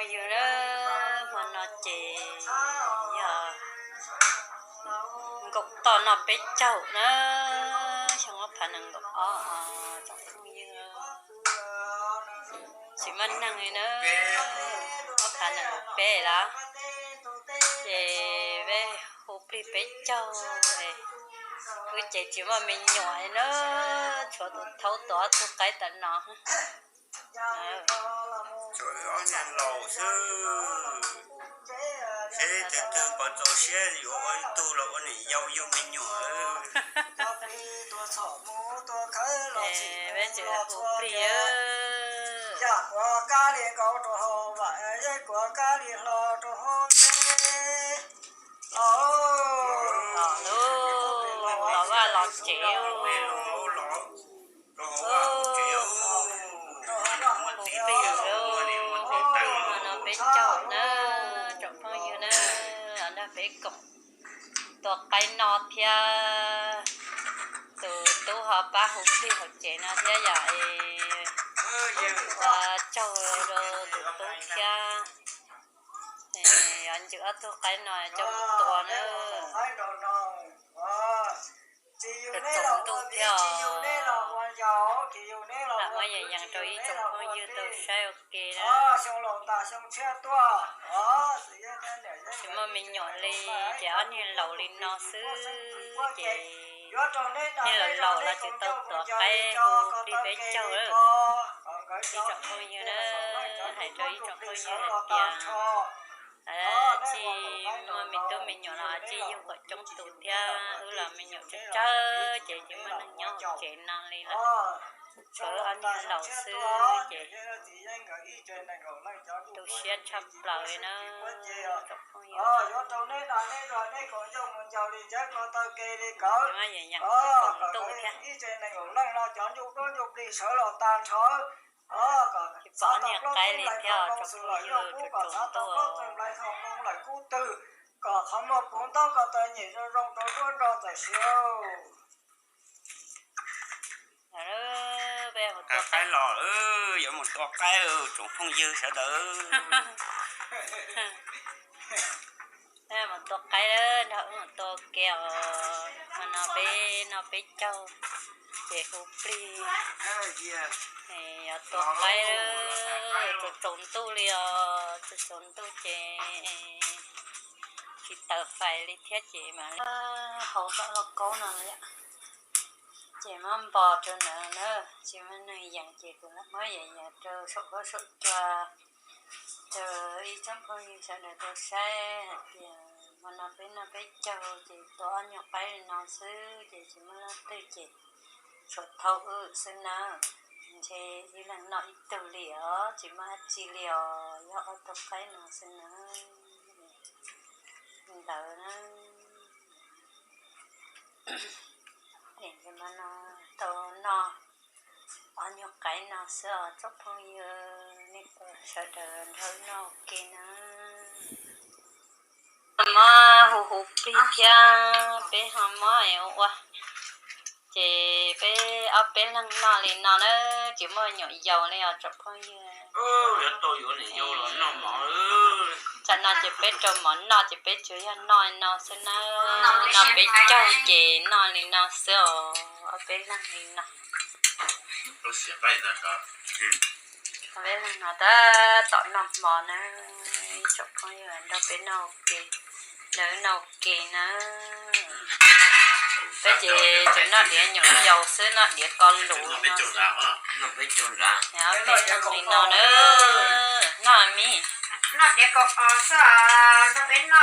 Yus na, hmo no ces yog nkaum toj noj peb caug na, xyoo ob phav nees nkaum ob, tsoom phooj ywg, tsis muaj neeg li na, ob phav nees nkaum peb lawm, ces peb hu plig peb caug, wb ces tsis muaj me nyuam li na, tshuav tus thaub tus ob tug qaib tam no. Tshuav wb ob niag laus xwb, seb tus twg pov txaus siab yuav ua ib tug los ua niam yau yug me nyuam. Peb tsis hu plig. Los vaj los tsev, hu plig, no peb caug na, tsoom phooj ywg na, nrog peb koom tua qaib no thiab. Tus tub ho pab hu plig hauv tsev no thiab yom, ua tsaug rau tus tub thiab. Yuav ntsws ob tug qaib no coj mus tua na. Tsaus ntuj thiab os, lam muab yees yees rau ib tsoom phooj ywg tau saib ua ke na. Tsis muaj me nyuam li, ces ob niag laus li no xwb ces, niag laus laus los tsis tau tua qaib hu plig peb caug lawm. Ib tsoom phooj ywg na, hais rau ib tsoom phooj ywg hais tias, tsis muaj me tub me nyuam los tsis yug kom coob tus thiab, wb los me nyuam tsawg tsawg ces tsis muaj neeg nyob hauv tsev no li lawm. Tshuav wb ob niag laus xwb ces tu siab tshaj plaws li na, tsoom phooj ywg. Tsaus ntuj thiab. Tsis pom niag qaib li thiab, tsoom phooj ywg, tsaus ntuj. Qaib los, yuav mus tua qaib, tsoom phooj ywg sawv daws. Mus tua qaib, nrog wb mus tua ke os. Hmo no peb noj peb caug ces hu plig, yuav tua qaib, tsaus tsaus ntuj li os, tsaus tsaus ntuj ces tsis taws fais li thiab ces mam li hau tau lauj kaub no, ces muab npo rau ntawd na, tsis muaj neeg yees ces kuv muab yees yees rau saum huab saum cua, rau ib tsoom phooj ywg sawv daws tau saib hais tias hmo no peb noj peb caug ces tua ob nyuag qaib li no xwb ces tsis muaj leej twg ces tshuav thaum wb xwb na. Ntshe ib leeg noj ib tug li os, tsis muaj dab tsi li os, yog ob tug qaib no xwb na. Ntawd na, es no tau noj ob nyuag qaib no xwb os tsoom phooj ywg, nej sawv daws nrog wb noj ua ke na. Muab hu hu plig thiab peb ho muab ua, ces peb ob peb leeg noj li no na, tsis muaj nyuam yaus li os tsoom phooj ywg. Tam no ces peb rau mov noj ces peb tsuas yog noj no xwb na, noj peb caug ces noj li no xwb os, ob peb leeg li no. Ob peb leeg no tab tom noj hmo na, ib tsoom phooj ywg nrog peb noj ua ke, nrog wb noj ua ke na. Peb ces tsuas noj diav nyuam yaus xwb, noj diav ko lus no xwb. Peb noj li no na, noj me, noj na,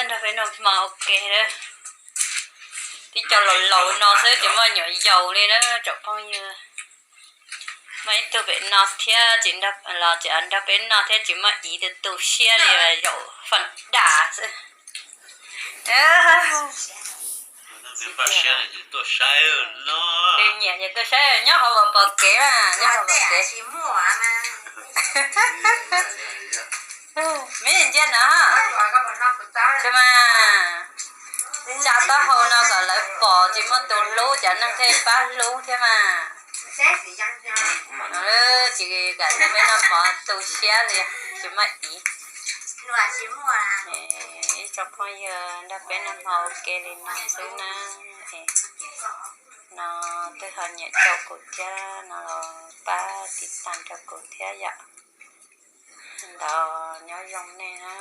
nrog peb noj hmo ua ke na. Tib co laus laus no xwb tsis muaj nyuam yaus li na tsoom phooj ywg. Muaj ib tug pem no thiab, los tsis nrog peb noj thiab, tsis muaj iv tu tu siab li, zaum fam dam xwb. Nyiam ces tuaj saib nyob hauv pom kev na, nyob hauv pom kev. Me ntsia no, tsis mas tsa taub hau no kom lawv pom, tsis muaj tus hlub, cov neeg thiaj pab hlub thiab mas. Ces kam nrog peb noj hmo tu siab li, tsis muaj ib, ib tsoom phooj ywg nrog peb noj hmo ua ke li no xwb na. No twb ho nyiam rau kuv thiab no los pab tiv tas rau kuv thiab yom. Ntawd nyob zoo nej na.